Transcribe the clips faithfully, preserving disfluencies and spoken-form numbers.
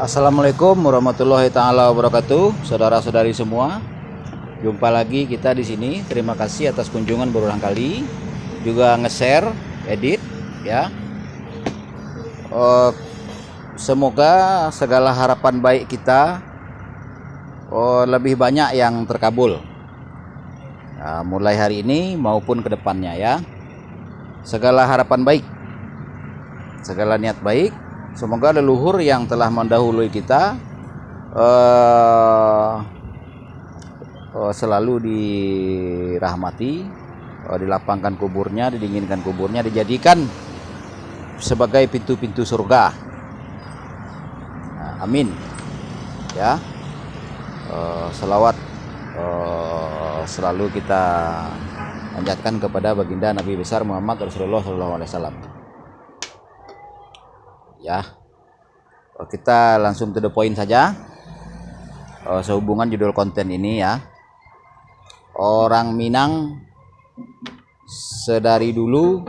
Assalamualaikum warahmatullahi taala wabarakatuh, saudara-saudari semua. Jumpa lagi kita di sini. Terima kasih atas kunjungan berulang kali. Juga nge-share, edit, ya. Eh, semoga segala harapan baik kita, eh, lebih banyak yang terkabul. Ya, mulai hari ini maupun ke depannya, ya. Segala harapan baik, segala niat baik, semoga leluhur yang telah mendahului kita, eh, eh, selalu dirahmati, eh, dilapangkan kuburnya, didinginkan kuburnya, dijadikan sebagai pintu-pintu surga. Nah, amin. Ya. Eh, salawat, eh, selalu kita panjatkan kepada baginda Nabi besar Muhammad Rasulullah sallallahu alaihi wasallam. Ya. Eh, kita langsung to the point saja. Eh, sehubungan judul konten ini, ya. Orang Minang sedari dulu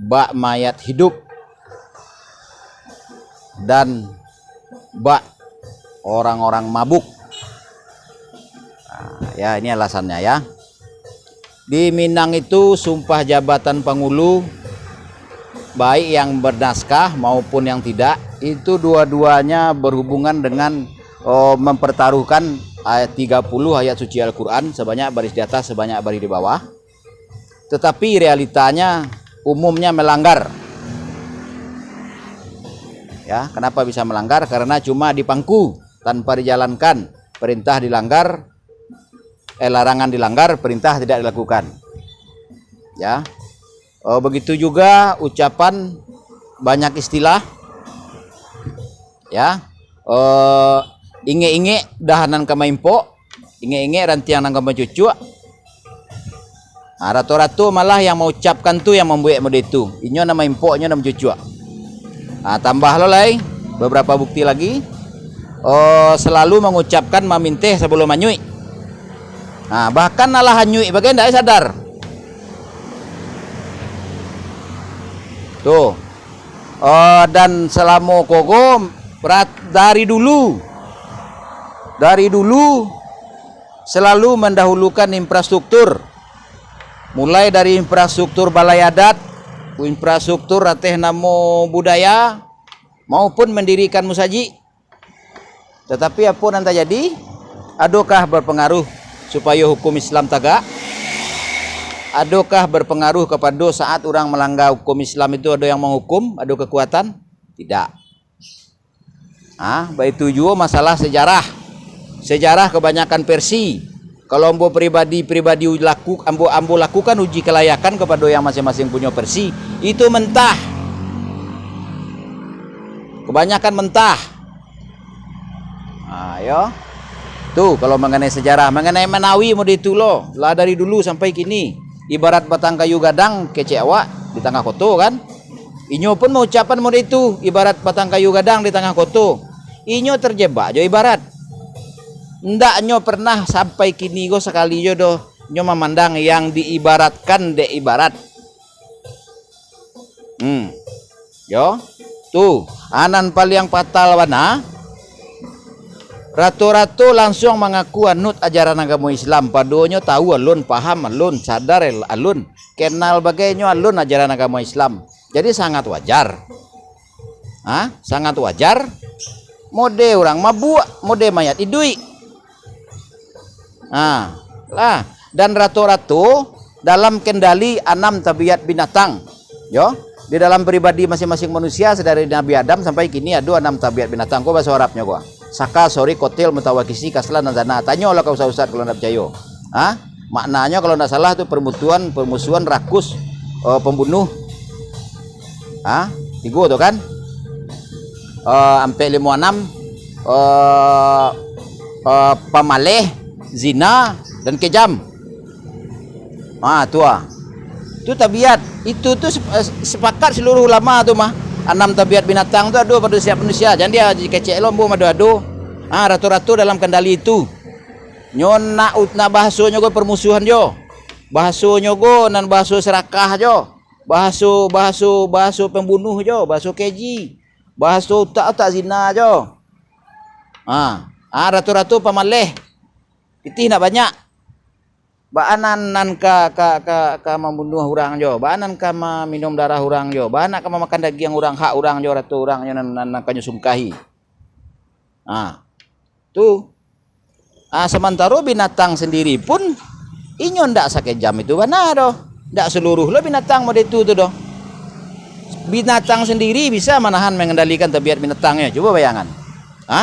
bak mayat hidup dan bak orang-orang mabuk. Nah, ya, ini alasannya, ya. Di Minang itu, sumpah jabatan pangulu, baik yang bernaskah maupun yang tidak, itu dua-duanya berhubungan dengan, oh, mempertaruhkan ayat tiga puluh ayat suci Al-Quran, sebanyak baris di atas, sebanyak baris di bawah. Tetapi realitanya umumnya melanggar. Ya, kenapa bisa melanggar? Karena cuma dipangku, tanpa dijalankan. Perintah dilanggar, eh, larangan dilanggar, perintah tidak dilakukan. Ya. Oh, begitu juga ucapan banyak istilah. Ya. Eh, ingek-ingek dahan nan ka maimpok, ingek-ingek rantiang nan ka mancucuak. Ha, rato-rato malah yang maucapkan tu yang mambuek mode tu. Inyo nan maimpok, inyo nan mancucuak. Ha, tambah lo lai, beberapa bukti lagi. Oh, selalu mangucapkan maminteh sabalum anyuik. Ha, bahkan alah anyuik bagai ndak sadar. Tu. Oh, dan salamo kogo rat-, dari dulu, dari dulu selalu mendahulukan infrastruktur. Mulai dari infrastruktur balai adat, infrastruktur ateh namo budaya, maupun mendirikan musajik. Tatapi apo nan tajadi? Adokah berpengaruh supayo hukum Islam tagak? Adokah berpengaruh kapado saat urang malangga hukum Islam itu ado yang manghukum, ado kekuatan? Tidak. Ah, baitu juo masalah sejarah. Sejarah kabanyakan versi. Kalau ambo pribadi-pribadi laku-, ambo, ambo lakukan uji kelayakan kapado yang masing-masing punyo versi, itu mentah. Kabanyakan mentah. Ah, yo. Tu, kalau manganai sejarah, manganai Manawi mode itu lo, lah dari dulu sampai kini. Ibarat batang kayu gadang, kecek awak, di tangah koto, kan? Inyo pun maucapan mode itu, ibarat batang kayu gadang di tangah koto. Inyo terjebak jo ibarat. Ndak nyo pernah sampai kini ko sakali jo doh, nyo mamandang yang diibaratkan dek ibarat. Hmm. Yo. Tu, a nan paliang fatal bana, rato-rato lansuang mangaku anut ajaran agamo Islam, padonyo tahu alun, paham alun, sadar el-, alun, kenal bagai nyo alun ajaran agamo Islam. Jadi sangat wajar. Ha? Sangat wajar. Mode urang mabuak, mode mayat iduik. Ha, lah. Dan rato-rato dalam kendali anam tabiat binatang. Yo, di dalam pribadi masing-masing manusia, sadari Nabi Adam sampai kini ado anam tabiat binatang. Ko bahaso Arabnyo ko. Saka, sori, kotil, mutawakisi, kaslan, dan zana. Tanyolah ka ustaz-ustaz kalau ndak picayo. Ha? Maknanyo kalau ndak salah tu permutuan, permusuhan, rakus, eh, pembunuh. Ha? Tigo tu kan? Eh, ampek, limo, anam, eh, eh, pamaleh, zina, dan kejam. Ha, tu ah. Tu tabiat. Itu tu sep-, eh, sepakat seluruh ulama tu mah. Anam tabiat binatang tu ado pado setiap manusia. Jan dikecek lo ambo mado ado. Ha, rato-rato dalam kendali itu. Nyo nak ut-, nak bahasonyo ko permusuhan jo. Bahasonyo ko nan bahaso serakah jo. Bahaso, bahaso, bahaso pembunuh jo, bahaso keji. Bahaso utak, utak zina jo. Ha, ha, rato-rato pamaleh. Pitih nak banyak. Baa nan, nan ka, ka, ka, ka mambunuah urang jo, baa nan ka maminum darah urang jo, baa nan ka mamakan dagiang urang, hak urang jo, rato urang jo, nan, nan, nan ka nyo sungkahi. Ha. Tu. Ah, samantaro binatang sandiri pun, inyo ndak sakejam itu bana doh. Ndak saluruh lo binatang model itu tu doh. Binatang sandiri bisa manahan, mangendalikan tabiat binatangnyo. Cubo bayangan. Ha?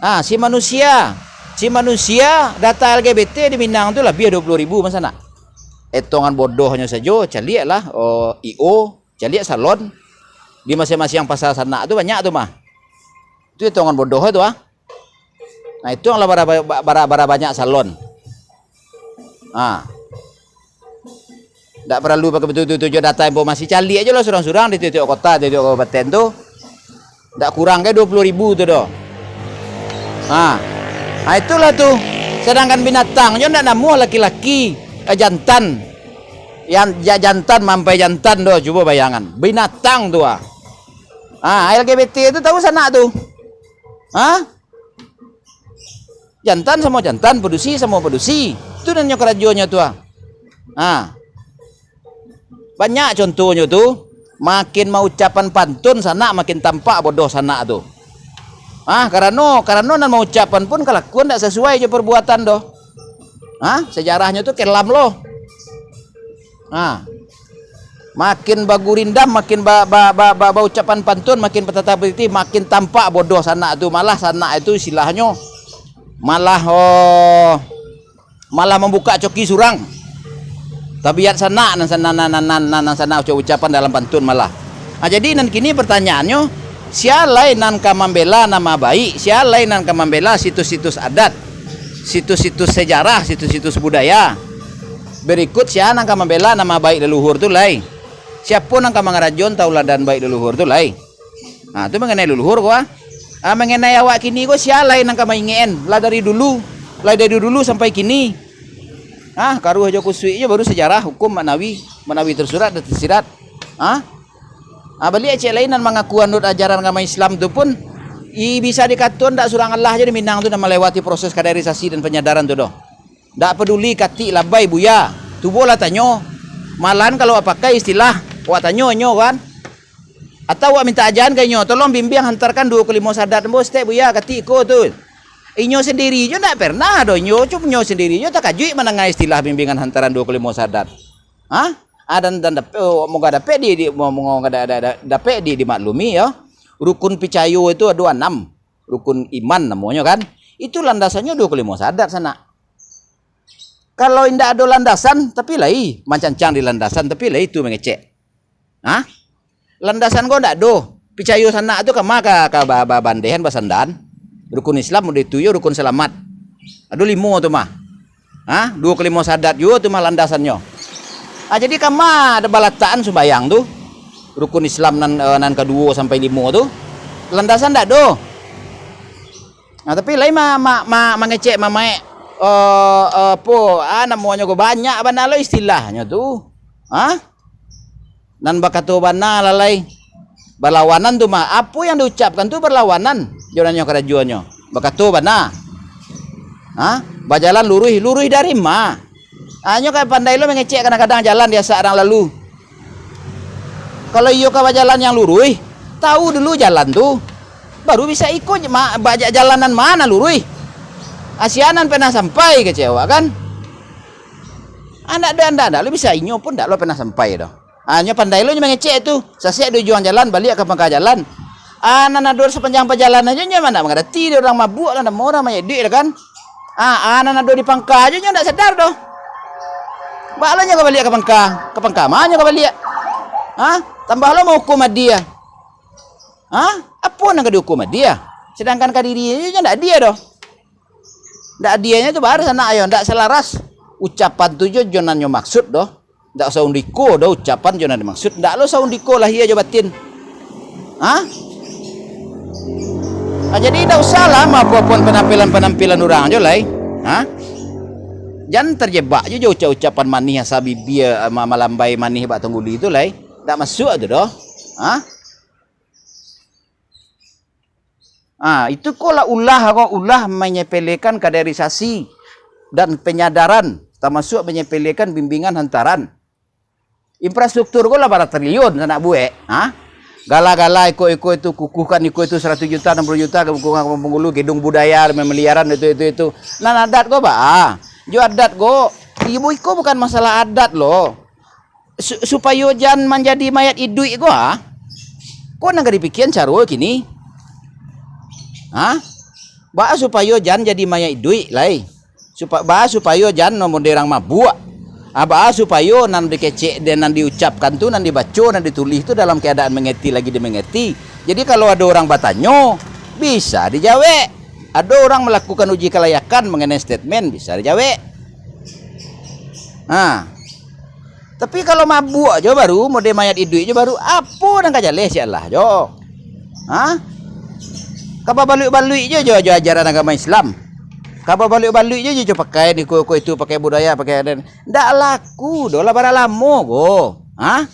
Ah, si manusia, si manusia data L G B T di Minang tu labiah duo puluah ribu, masa nak? Etongan bodohnyo sajo, caliaklah, oh, I O, caliak salon di masiang-masiang pasar sanak tu banyak tu mah. Tu etongan bodoh tu ah. Nah, itu yang lah bara, bara, bara banyak salon. Ha. Ndak paralu pakai betul-betul jo data informasi. Caliak ajo lah surang-surang di tiok-tiok kota, tiok-tiok kabupaten tu. Ndak kurang ka duo puluah ribu tu doh. Ha. Ha, itulah tu. Sadangkan binatang jo ndak namuah laki-laki, eh, jantan. Yang ja-, jantan mampai jantan doh, cubo bayangan. Binatang tu ah. Ha, L G B T tu tahu sanak tu. Ha? Jantan samo jantan, padusi samo padusi. Tu nan nyo karajonyo tu ah. Ha. Banyak contohnyo tu, makin maucapan pantun sanak, makin tampak bodoh sanak tu. Ha, karano, karano nan maucapan pun kalakuan ndak sasuai jo perbuatan doh. Ha, sejarahnyo tu kelam lo. Ha. Makin bagurindam, makin ba-, ba-, ba-, ba-, baucapan pantun, makin patata patiti, makin tampak bodoh sanak tu. Malah sanak itu istilahnyo, malah, oh, malah mambuka coki surang. Tabiat sanak nan, nan, nan sanak ucap-ucapan dalam pantun malah. Ha, jadi nan kini pertanyaannyo, sia lai nan ka mambela nama baik, sia lai nan ka mambela situs-situs adat, situs-situs sejarah, situs-situs budaya. Berikut, sia nan ka mambela nama baik leluhur tu lai? Siapo nan ka mangarajoan tauladan baik leluhur tu lai? Ha, tu mangenai leluhur ko ah. Ha, mangenai awak kini ko, sia lai nan ka maingekan, lah dari dulu, lah dari dulu sampai kini. Ha, karuah jo kusuik jo baru sejarah, hukum maknawi, maknawi tersurat dan tersirat. Ha? Ha, baliak ciek lai nan mangaku anut ajaran agama Islam tu pun, i, bisa dikato ndak surang alah jo di Minang tu nan malewati proses kadarisasi dan penyadaran tu doh. Ndak paduli katik labai buya, cubolah tanyo. Malahan kalau awak pakai istilah, awak tanyo inyo kan. Atau awak minta ajakan ka inyo, "Tolong bimbiang hantarkan duo kalimo sadat ambo saketek buya, katik ko tu." Inyo sandiri jo ndak pernah doh, inyo cuma inyo sandiri jo takajuik mandanga istilah bimbingan hantaran duo kalimo sadat. Ha? Ah, dan, dan dapek, oh, moga dapek di, di, mo-, moga da-, da-, da-, dapek di, dimaklumi yo. Rukun picayo itu ado anam. Rukun iman namonyo kan. Itu landasannyo duo kalimo sadat sanak. Kalau indak ado landasan, tapi lai mancancang di landasan, tapi lai tu mangecek. Ha? Landasan ko ndak ado. Picayo sanak tu kama ka, ka ba-, ba-, bandehan basandaan. Rukun Islam udah itu yo rukun salamat. Ado limo tu mah. Ha? Duo kalimo sadat juo tu mah landasannyo. Ha, jadi kama ada balatakan sumbayang tu. Rukun Islam nan, eh, nan kaduo sampai limo tu. Landasan ndak ado. Nah, tapi lai ma-, ma-, ma-, mangecek mamaek, eh, eh, apo, ah, namonyo ko, banyak bana lo istilahnyo tu. Ha? Nan bakato bana lah lai. Balawanan tu mah, apo yang diucapkan tu berlawanan jo nan nyo karajonyo. Bakato bana. Ha? Bajalan luruih, luruih dari ma? Ha, nyo ka pandai lo mangecek kadang-kadang jalan diasak urang lalu. Kalau iyo ka bajalan yang luruih, tahu dulu jalan tu, baru bisa iko je ma-, ba-, ja-, jalan nan ma nan luruih. Asianan pernah sampai kecek awak kan? Andak do, andak, andak lo bisa, inyo pun ndak lo pernah sampai doh. Ha, nyo pandai lo nyo mangecek tu. Sasek di ujuang jalan, baliak ka pangka jalan. Ha, nan ado sapanjang pajalanan nyo, nyo ma ndak mangarati, dek urang mabuak lah, namo urang banyak duit lah kan. Ha, ha, nan ado di pangka jo nyo ndak sadar doh. Baa lo nyo ka baliak ka pangka, ka pangka ma nyo ka baliak. Ha? Tambah lo mahukum adia. Ha? Apo nan ka dihukum adia? Sedangkan ka diri nyo ndak adia doh. Ndak adianyo tu baa sanak yo, ndak salaras ucapan tu jo, jo nan nyo maksud doh. Ndak saundiko doh ucapan jo nan dimaksud. Ndak lo saundiko lahia jo batin. Ha? Ha, jadi ndak usahlah maapo-apoan panampilan-panampilan urang jo lai. Ha? Jan terjebak jo, jo ucap-ucapan manih asa bibia, ma-, malambai manih bak tangguli tu lai. Ndak masuak tu doh. Ha? Ah, itu ko lah ulah ko, ulah menyepelekan kaderisasi dan penyadaran, tamasuak menyepelekan bimbingan hantaran. Infrastruktur ko lah bara triliun sanak buek, ha? Gala-gala iko-iko itu, kukuhkan iko itu saratus juta, anam puluah juta, kukuhkan Kampung Penghulu, gedung budaya, miliaran itu, itu, itu. Nan adat ko baa? Jo adat ko, ibu iko bukan masalah adat lo. Su-, supayo jan manjadi mayat iduik ko, ha? Ko nan ka dipikian caro kini? Ha? Baa supayo jan jadi mayat iduik lai? Supa-, baa supayo jan no model urang mabuak? Ah, baa supayo nan dikecek, dan nan diucapkan tu, nan dibaco, nan ditulih tu dalam keadaan mangeti lagi dimangeti. Jadi, kalau ado urang batanyo, bisa dijawek. Ado urang malakukan uji kalayakan mangenai statement, bisa dijawek. Ha. Tapi kalau mabuak jo baru, model mayat iduik jo baru, apo nan ka jaleh sialah jo? Ha? Ka babaluik-baluik jo, jo, jo ajaran agama Islam. Ka babaluik-baluik jo, jo, jo pakai niko, ko itu, pakai budaya, pakai adat. Ndak laku doh lah, bara lamo ko. Ha?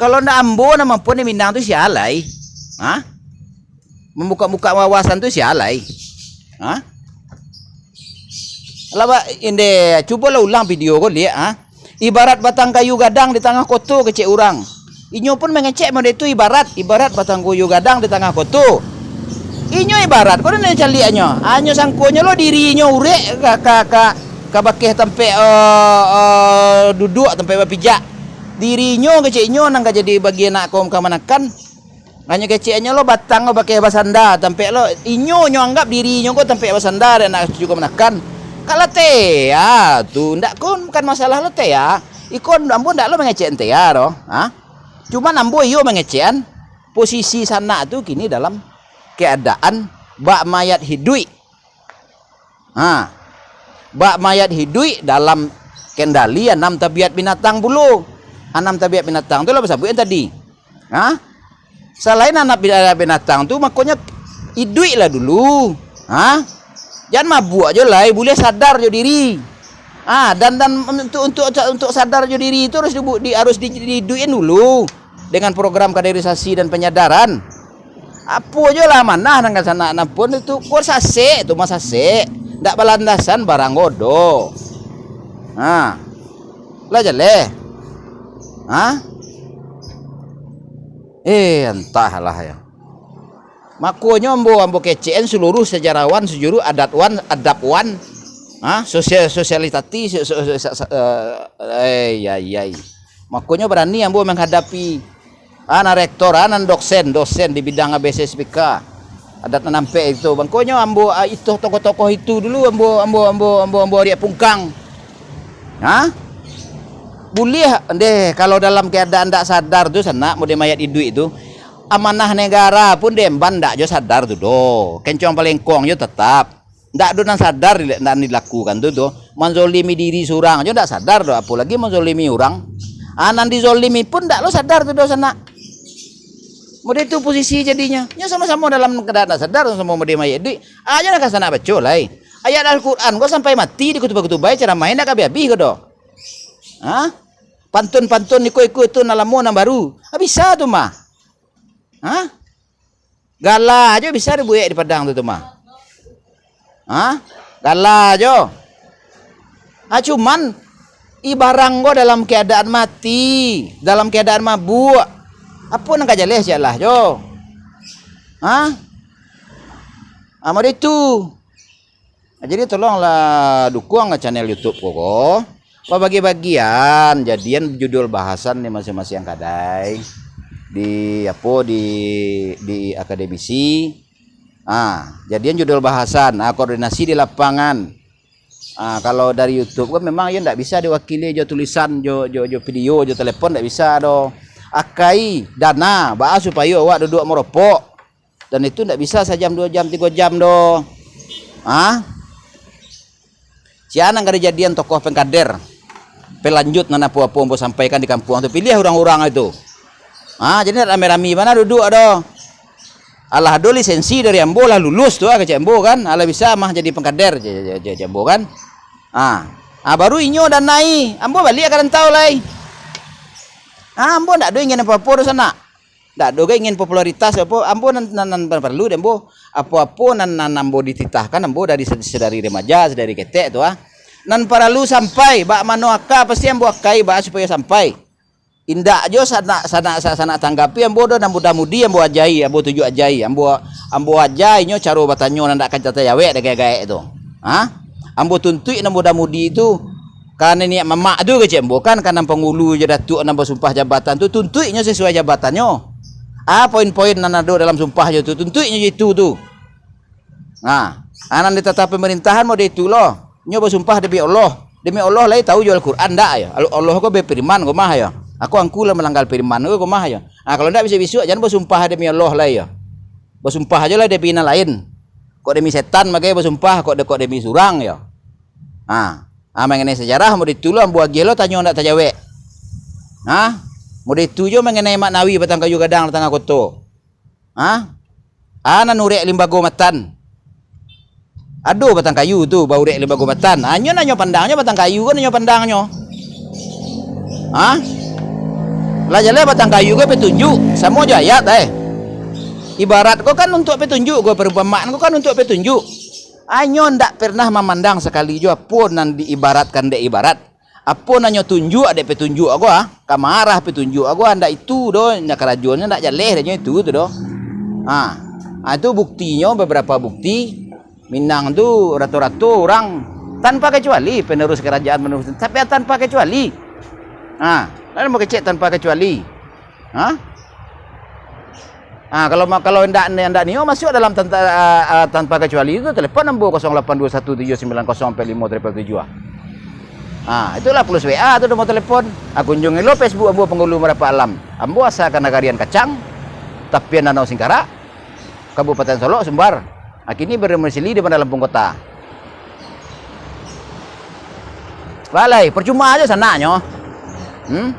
Kalau ndak ambo nan mampuan di Minang tu sia lai? Ha? Mambuka-buka wawasan tu sia lai? Ha? Lah, ba-, inde, cubolah ulang video ko liek, ha? Ibarat batang kayu gadang di tangah koto kecek urang. Inyo pun mangecek model tu ibarat, ibarat batang kayu gadang di tangah koto. Inyo ibarat, ko nan caliaknyo. Hanyo sangkonyo lo dirinyo urek ka, ka, ka, ka bakeh tampek, eh, eh, duduak, tampek bapijak. Dirinyo kecek inyo nan ka jadi bagian nak kaum kamanakan. Hanyo keceknyo lo batang lo bakeh basanda, tampek lo inyo, nyo anggap dirinyo ko tampek basanda, dek nak cucu kamanakan. Kalau tea tu, ndak ko bukan masalah lo tea. Iko ambo ndak lo mangecek tea doh, ha? Cuman ambo iyo mangecekan posisi sanak tu kini dalam keadaan bak mayat hiduik. Ha. Bak mayat hiduik dalam kendali anam tabiat binatang pulo. Anam tabiat binatang tu lah basabuik yang tadi. Ha? Salain anam tabiat binatang tu, makonyo iduiklah dulu. Ha? Jan mabuak jo lai, buliah sadar jo diri. Ha, dan, dan untuk, untuk, untuk sadar jo diri tu harus dibu-, di, harus di, diiduikan dulu dengan program kaderisasi dan penyadaran. Apo jo lah amanah nan ka sanak nan pun tu, ko sasek tu mah sasek. Ndak balandasan barang godo. Ha. Lah jaleh. Ha? Eh, antahlah ya. Makonyo ambo, ambo kecekan seluruh sejarawan, sujuru adatwan, adabwan. Ha? Sosial, sosialitati, so-, so-, so-, so-, eh, eh, yai, yai. Makonyo barani ambo manghadapi, ah, nan rektor, ah, nan dosen, dosen di bidang A B C S P K. Adat nan ampek itu. Mangkonyo ambo, ah, itu tokoh-tokoh itu dulu ambo, ambo, ambo, ambo, ambo ariak pungkang. Ha? Buliah, ndeh, kalau dalam keadaan ndak sadar tu, sanak, model mayat iduik tu, amanah negara pun diemban ndak jo sadar tu doh. Kencong palengkong jo tetap. Ndak ado nan sadar di-, nan dilakukan tu, tu. Manzolimi diri surang jo ndak sadar doh, apolagi manzolimi urang. Ah, nan dizolimi pun ndak lo sadar tu doh, sanak. Model tu posisi jadinyo. Nyo samo-samo dalam keadaan ndak sadar, samo-samo model mayat iduik. Aja nak ka sanak baco lai. Ayat Al-Quran ko sampai mati dikutubai-kutubai, ceramah ndak ka abih-abih ko doh. Ha? Pantun-pantun iko-iko tu nan lamo nan baru. Ah, bisa tu mah. Ha? Gala jo bisa dibuek di Padang tu, tu mah. Ha? Gala jo. Ah, cuman, i barang ko dalam keadaan mati, dalam keadaan mabuak. Apo nan ka jaleh sialah jo? Ha? Ah, model itu. Nah, jadi tolonglah dukuanglah channel YouTube ko, ko. Babagi-bagian, jadian judul bahasan di masing-masing kadai. Di, apo, di, di akademisi. Ah, jadian judul bahasan, ah, koordinasi di lapangan. Ah, kalau dari YouTube kan memang iyo ndak bisa diwakili jo tulisan, jo, jo, jo video, jo telepon ndak bisa doh. Akai dana, baa supayo awak duduak maropok. Dan itu ndak bisa sajam, dua jam, tigo jam doh. Ha? Sia nan ka dijadian tokoh pengkader, pelanjut nan apo-apo ambo sampaikan di kampuang tu. Piliah urang-urang itu. Ha, jadi ndak rami-rami bana duduak doh. Alah ado lisensi dari ambo, lah lulus tu, ah, kecek ambo kan. Alah bisa mah jadi pengkader, je, je, je, je ambo kan. Ha. Ha, baru inyo danai, ambo baliak ka rantau lai. Ha, ambo ndak ado ingin apo-apo doh sanak. Dak ado gai ingin popularitas apo, ambo nan, nan, nan paralu dek ambo. Apo-apo nan, nan ambo dititahkan ambo dari se-, sadari remaja, sadari ketek tu, ah. Nan paralu sampai, bak mano aka, pasti ambo akai, baa supayo sampai. Indak jo sanak, sanak, sa-, sanak tanggapi ambo do, nan muda-mudi ambo ajai, ambo tunjuak ajai, ambo, ambo aja inyo caro batanyo nan dak ka tajawek dek gaek-gaek tu. Ha? Ambo tuntuik nan muda-mudi tu, ka niniak mamak tu kecek ambo kan, ka nan pangulu jo datuak nan basumpah jabatan tu, tuntuik inyo sasuai jabatannyo. A poin-poin nan ado dalam sumpah jo tu, tuntuik inyo jo itu tu. Nah, a nan ditatap pamarintahan model itu lo. Nyo basumpah demi Allah. Demi Allah lai tahu jo Al-Quran ndak yo? Al-, Allah ko bafirman ko mah yo. Aku angku lah malanggar firman ko, ko mah yo. Ah, kalau ndak bisuak-bisuak jan basumpah demi Allah lai yo. Basumpah ajo lah demi nan lain. Kok demi setan makai basumpah, kok de-, kok demi surang yo. Ah, ah, mangenai sajarah model itu lo ambo agiah lo tanyo ndak tajawek. Ah, model itu jo mangenai Mak Nawi batang kayu gadang di tangah koto. Ha? A nan urek limbago matan. Ado batang kayu tu, baurek limbago matan. Ha, nyo nan nyo pandangnyo batang kayu kan nyo pandangnyo. Ha? Lah jaleh batang kayu ko petunjuk, samo jo ayat, eh. Ibarat ko kan untuak petunjuk, ko perumpamaan ko kan untuak petunjuk. Ha, nyo ndak pernah mamandang sakali jo apo nan diibaratkan dek ibarat. Apo nan nyo tunjuak dek petunjuk ko, ah? Ka ma arah petunjuk ko, ah? Ndak itu doh, ndak karajonyo, ndak jaleh dek nyo itu tu doh. Ha. Ha, itu buktinyo, beberapa bukti. Minang tu rato-rato urang tanpa kecuali penerus kerajaan, penerus, tapi tanpa kecuali. Ha, lalu mau kecek tanpa kecuali. Ha? Ah, kalau ma-, kalau indak, indak nio masuak dalam tanta-, ah, ah, tanpa kecuali tu, telepon ambo kosong lapan dua satu tujuh sembilan kosong ampek limo triple tujuh, ah. Ah, itulah plus W A tu nomor telepon. Ah, kunjungi lo Facebook ambo Penghulu Marapak Alam. Ambo asa ka Nagarian Kacang, Tapian Danau Singkarak, Kabupaten Solok, Sumbar. Ah, kini berdomisili di Bandar Lampung Kota. Balai, percuma ajo sanaknyo. Hmm?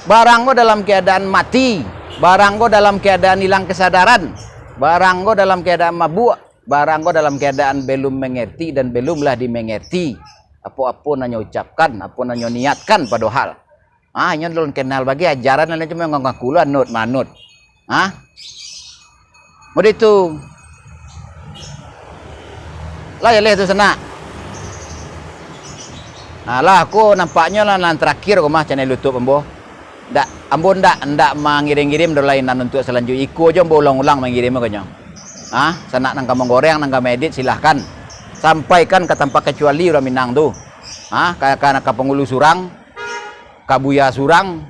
Barang ko dalam keadaan mati, barang ko dalam keadaan hilang kesadaran, barang ko dalam keadaan mabuk, barang ko dalam keadaan belum mengerti dan belumlah dimengerti. Apo-apo nan nyo ucapkan, apo nan nyo niatkan padohal. Ah, inyo alun kenal bagai ajaran, nan cuma ngaku-ngaku lo anut manut. Ah? Model itu. Lah jaleh tu sanak. Nah, lah ko nampaknyo lah nan terakhir ko mah channel YouTube ambo. Ndak, ambo ndak, ndak mangirim-ngirim doh lai nan untuak salanjuik. Iko jo ambo ulang-ulang mangirim ko nyo. Ah, sanak nan ka manggoreng, nan ka maedit, silahkan. Sampaikan ka tanpa kecuali urang Minang tu. Ah, ka, ka, ka pangulu surang, ka buya surang,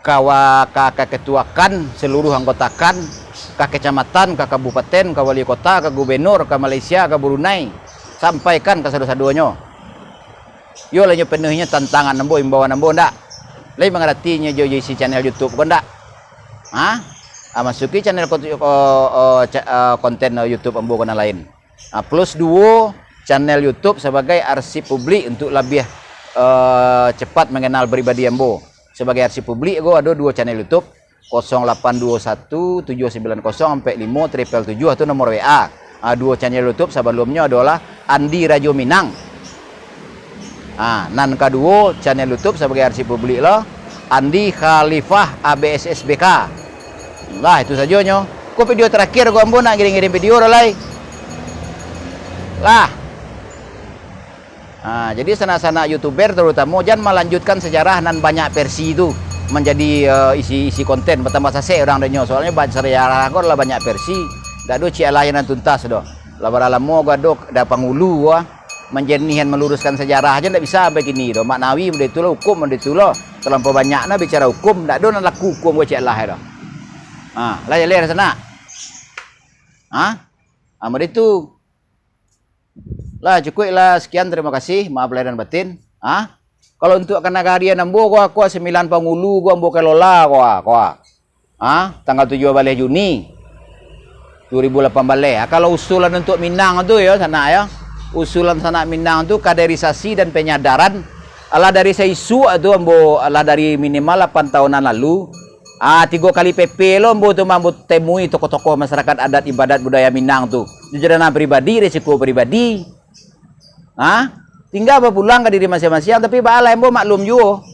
ka wa-, ka, ka ketua kan, seluruh anggota kan, ka kecamatan, ka kabupaten, ka wali kota, ka gubernur, ka Malaysia, ka Brunei, sampaikan ka sado-sadonyo. Yo lah inyo penuhinyo tantangan ambo, imbauan ambo, ndak? Lai mangarati inyo jo isi channel YouTube ko ndak? Ha? Ah, masuki channel kontu-, ko-, o, cha-, ah, konten YouTube ambo ko nan lain. Ah, plus duo channel YouTube sabagai arsip publik untuk labiah, eh, cepat mengenal pribadi ambo. Sabagai arsip publik ko ado duo channel YouTube, kosong lapan dua satu tujuh sembilan kosong ampek limo triple tujuh, tu nomor W A. Ah, duo channel YouTube sabalumnyo adolah Andi Rajo Minang. Ah, nan kaduo, channel YouTube sabagai arsip publik lo, Andi Khalifah A B S S B K. Lah, itu sajonyo. Ko video terakhir ko ambo nak ngirim-ngirim video dah lai. Lah. Ha, jadi sanak-sanak YouTuber terutamo jan malanjutkan sejarah nan banyak versi tu manjadi, eh, isi, isi konten, batambah sasek urang dek nyo. Soalnyo ba-, sejarah ko lah banyak versi. Dak ado ciek alah nan tuntas doh. Lah bara lamo ko ado dah pangulu ko, ah, manjanihan maluruskan sejarah aja ndak bisa sampai kini doh. Mak Nawi model tu lah, hukum model tu lah. Talampau banyak nah bicara hukum, ndak ado nan laku hukum ko ciek alah doh. Ha, lah jaleh sanak. Ha? Ha, model tu. Lah, cukuik lah. Sekian, terima kasih. Maaf lahir dan batin. Ha? Kalau untuak ka nagari ambo ko, ko sembilan pangulu ko ambo kelola ko, ko. Ha? Tanggal tujuah baleh Juni dua ribu lapan baleh. Ha, kalau usulan untuak Minang tu yo, sanak yo. Usulan sanak Minang tu kaderisasi dan penyadaran. Alah dari saisuak tu ambo, alah dari minimal lapan tahunan lalu, Ah, tigo kali P P lo ambo tu, ambo temui tokoh-tokoh masyarakat adat ibadat budaya Minang tu. Jujur dan pribadi, resiko pribadi. Ha? Tingga bapulang ka diri masiang-masiang, tapi baa lai ambo maklum juo.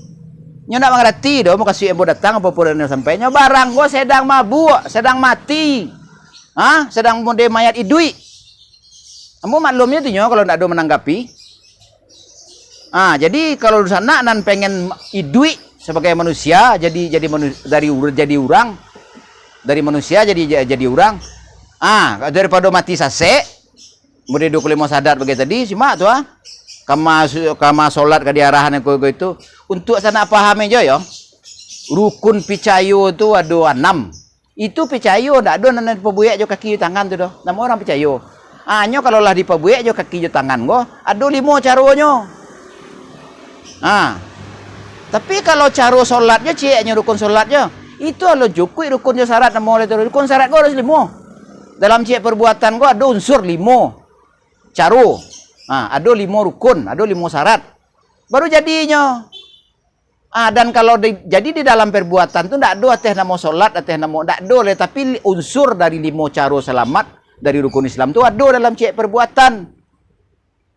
Nyo ndak mangarati doh, mukasuik ambo datang, apo-apo nan nyo sampaian. Nyo barang ko sadang mabuak, sadang mati. Ha? Sadang mode mayat iduik. Ambo maklumnyo tu nyo kalau ndak ado mananggapi. Ha, jadi kalau dunsanak nan pengen iduik sabagai manusia, jadi, jadi manu-, dari ur-, jadi urang, dari manusia jadi, ja-, jadi urang. Ha, daripado mati sasek, Mode duo puluah limo sadat bagai tadi, simak tu, ah. Kama su-, kama solat ka diarahan ko, ko itu. Untuak sanak pahami jo, yo. Rukun picayo tu ado anam. Itu picayo, ndak ado nan dipabuek jo kaki jo tangan tu doh. Namo urang picayo. Ah, nyo kalau lah dipabuek jo kaki jo tangan ko, ado limo caronyo. Ha. Tapi kalau caro solat jo, cieknyo rukun solat jo. Itu alo jukuik rukun jo syarat namo lai tu. Rukun syarat ko harus limo. Dalam ciek perbuatan ko ado unsur limo. Caro. Ha, ado limo rukun, ado limo syarat. Baru jadinyo. Ah, dan kalau di, jadi di dalam perbuatan tu ndak ado ateh namo solat, ateh namo, ndak ado lai, tapi unsur dari limo caro salamat dari rukun Islam tu ado dalam ciek perbuatan.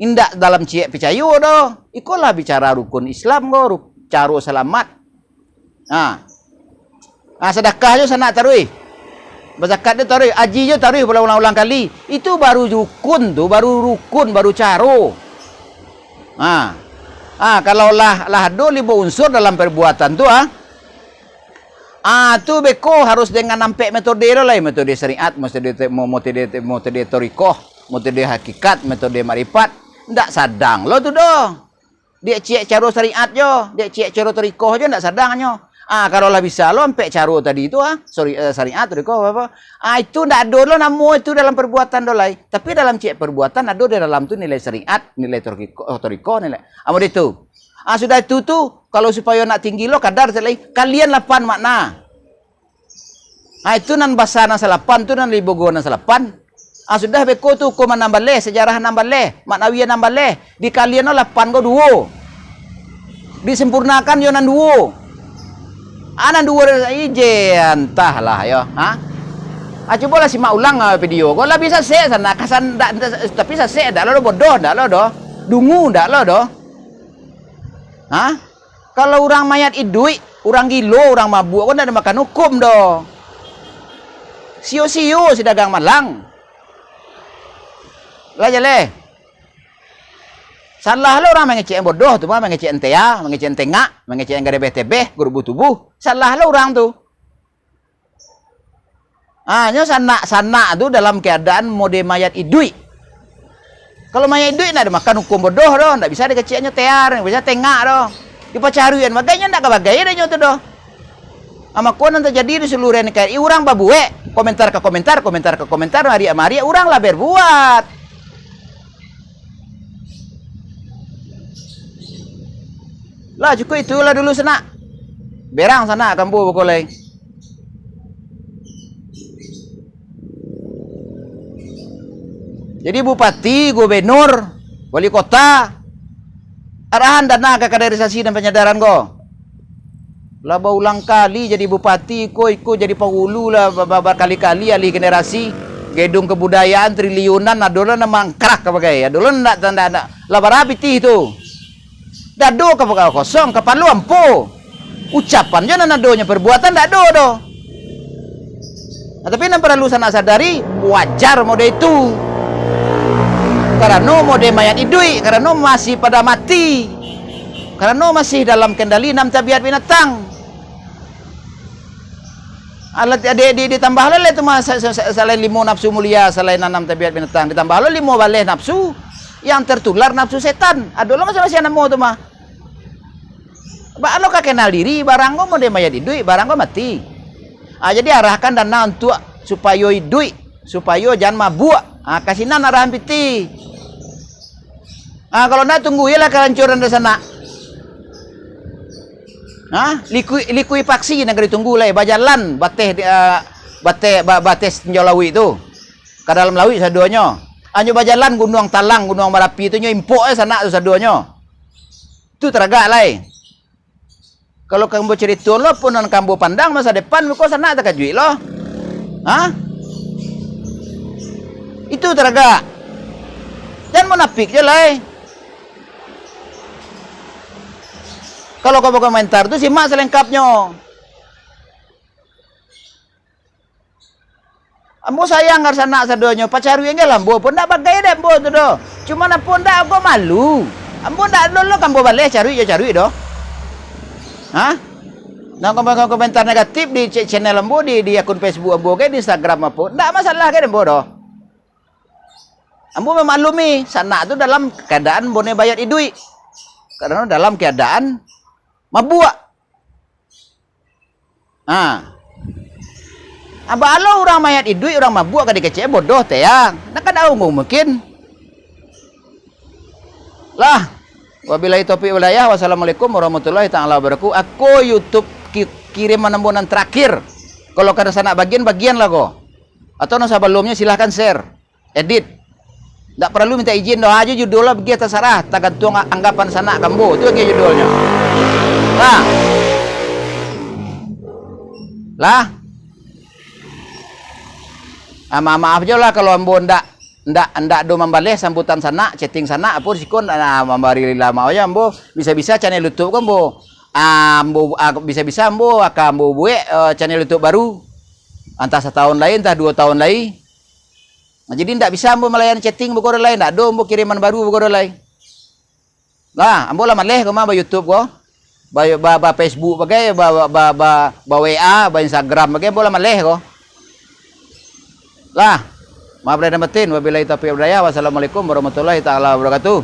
Indak dalam ciek picayo doh. Ikolah bicara rukun Islam ko, ru-, caro salamat. Ha. Ha, sadakah jo sanak taruih. Bazakat jo taruih, aji jo taruih, ulang-ulang kali. Itu baru rukun tu, baru rukun, baru caro. Ha. Ha, kalau lah, lah ado limo unsur dalam perbuatan tu, ha. Ah, tu beko harus dengan ampek metode lo lai, metode syariat, metode te-, mo-, metode te-, metode torikoh, metode hakikat, metode makrifat. Ndak sadang lo tu doh. Dek ciek caro syariat jo, dek ciek caro torikoh jo ndak sadang nyo. Ah, kalau lah bisa lo ampek caro tadi tu, ah, sorry, eh, syariat, torikoh, apo-apo. Ah, itu ndak ado lo namo itu dalam perbuatan do lai. Tapi dalam ciek perbuatan ado di dalam tu nilai syariat, nilai torikoh, torikoh, nilai. Amun itu. Ah, sudah itu tu, kalau supayo nak tinggi lo kadar se lai, kalian lapan makna. Ah, itu nan basa nan salapan tu, nan libogo nan salapan. Ah, sudah beko tu hukuman nan baleh, sejarah nan baleh, maknawiyah nan baleh. Dikalian lo lapan ko duo. Disempurnakan yo nan duo. Ah, nan duo ije, antahlah yo, ha? Ah, cubolah simak ulang, ah, video ko. Lah bisa sasek sanak, kasan ndak, ndak, tapi sasek ndak lo, bodoh ndak lo doh. Dungu ndak lo doh. Ha? Kalau urang mayat iduik, urang gilo, urang mabuak ko ndak dimakan hukum doh. Sio-sio si dagang malang. Lah jaleh. Salah lo urang mangecek bodoh tu mah, mangecek entea, mangecek entengak, mangecek garebeh tebeh, gurubuh tubuh. Salah lo urang tu. Ah, nyo sanak-sanak tu dalam keadaan mode mayat iduik. Kalau mayat iduik ndak dimakan hukum bodoh doh, ndak bisa dikeceknyo tear, ndak bisa tengak doh. Dipacaruian bagai nyo ndak ka bagai dek nyo tu doh. Ah, mako nan tajadi di seluruh N K R I, urang babuek, komentar ka komentar, komentar ka komentar, mariak-mariak, urang lah berbuat. Lah, cukuik itulah dulu sanak. Berang sanak kambuah bakolai. Jadi bupati, gubernur, wali kota, arahan dana ka kaderisasi dan penyadaran ko. Lah baulang kali jadi bupati, iko, iko jadi pangulu lah ba-, ba-, bakali-kali alih generasi. Gedung kebudayaan triliunan, ado lah nan mangkrak ka bagai. Ado lah ndak, ndak, ndak. Lah bara pitih tu. Dado ka bagai kosong, kapalo ampo. Ucapan jo nan adonyo, perbuatan ndak ado doh. Nah, tapi nan paralu sanak sadari, wajar mode itu. Karano mode mayat iduik, karano masih pada mati. Karano masih dalam kendali enam tabiat binatang. Alah, di, di, ditambah lo lai tu mah, sa-, sa-, sa-, salain limo nafsu mulia, salain anam tabiat binatang, ditambah lo limo baleh nafsu yang tertular nafsu setan. Ado lo masing-masing namo tu mah. Baa lo ka kenal diri, barang ko mode mayat iduik, barang ko mati. Ah, jadi arahkan dana untuak supayo iduik, supayo jan mabuak. Ah, ka sinan arahan pitih. Ah, kalau ndak, tunggu iyolah kalancuran dari sanak. Ha? Likui-, likuifaksi nan ka ditunggu lai, bajalan bateh di, ah, bateh, ba-, bateh tinjau lauik tu. Ka dalam lauik sadonyo. Anyo bajalan Gunuang Talang, Gunuang Marapi tu nyo impok ai sanak tu sadonyo. Tu taragak lai. Kalau kambo carito lo, pun nan kambo pandang masa depan, muko sanak takajuik lo. Ha? Itu taragak. Jan munafik jo lai. Kalau kau bakomentar tu, simak salengkapnyo. Ambo sayang ka sanak sadonyo, pacaruik angge lah ambo, ambo ndak bagai dek ambo tu doh. Cuman ambo ndak agak malu. Ambo ndak lo, lo ka ambo baleh caruik jo caruik doh. Hah? Nan komen-, komentar negatif di ch-, channel ambo, di, di akun Facebook ambo ge, di Instagram apo, ndak masalah ge dek ambo doh. Ambo memaklumi, sanak tu dalam keadaan ambo ni bayat iduik. Karano dalam keadaan mabuak. Ha. Abah lo urang mayat iduik, urang mabuak ka dikecek bodoh, teh, ya. Nak kada unggu mungkin. Lah. Wabillahi taufiq wal hidayah. Wassalamualaikum warahmatullahi taala wabarakatuh. Ako YouTube ki-, kiriman ambo nan terakhir. Kalau kada sanak bagian, bagian lah ko. Atau nan sabalumnyo silahkan share. Edit. Ndak paralu minta izin doh, ajo judul lah, bagian tasarah, tagantuang a-, anggapan sanak ka ambo. Tu bagian judulnyo. Lah. Lah. Ah, ma-, maaf jo lah kalau ambo ndak, ndak, ndak do mambaleh sambutan sanak, chatting sanak, apo siko ndak, ah, mambari lila maaf jo ambo. Bisa-bisa channel YouTube ko ambo, ah, ambo, ah, bisa-bisa ambo, akan ambo buek, eh, channel YouTube baru. Antah satahun lai, antah duo tahun lai. Nah, jadi ndak bisa ambo malayani chatting bagodo lai, ndak ado ambo kiriman baru bagodo lai. Lah, ambo lah maleh ko mah ba YouTube ko. Ba, ba, ba Facebook bagai, ba, ba, ba, ba, ba W A, ba Instagram bagai, ambo lah maleh ko. Lah, maaf lahir dan batin. Wabillahi taufiq wal hidayah. Wassalamualaikum warahmatullahi taala wabarakatuh.